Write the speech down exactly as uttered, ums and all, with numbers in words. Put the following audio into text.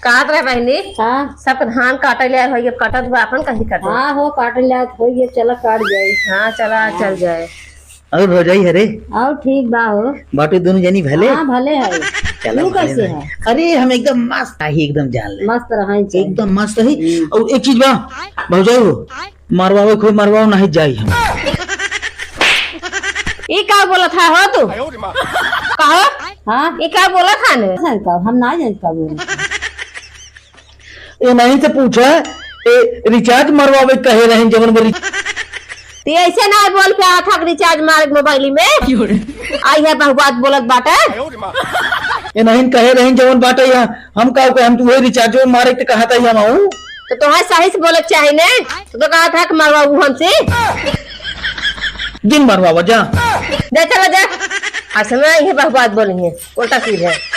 काट रहे बहिनी। हाँ। सबके धान काटे ले आए होइए, कटत बा, अपन कहीं कटे। हाँ हो, काटे ले आए होइए, चला काट जाए। हाँ, चला, हाँ। चल जाए। और भौजाई हरे? और ठीक बा हो। बाटू दोनों जनी भले? हाँ, भले है। चला, तू भले कैसे रहे। है? अरे, हम एकदम मस्त आही, एकदम जान ले। मस्त रहे चाहिए। एकदम मस्त है। हम्म। और एक चीज बा, भौजाई हो, मरवावे कोई मरवाओ, नहीं जाई हम। ई का बोलत है हो तू? कहो। हाँ? ई का बोलत है ने? नहीं का, हम ना जान का बोलत। ए नहीं से पूछा, ए recharge मरवावे कहे रहे जवन बरी। ते ऐसे ना बोल के आया था कि recharge मारे मोबाइल में। आई है बहु बात बोलत बाटे। ए नहीं कहे रहे जवन बाटे यहाँ, हम का कहे, हम तू वही recharge मारे के कहा था हम आऊँ। तो तोहे सही से बोले के चाही ने, तो, तो कहा था कि मरवाऊ हमसे। जिन मरवावा जा। जा चला जा। आज समय आई है बहु बात बोली है, उल्टा सीधे।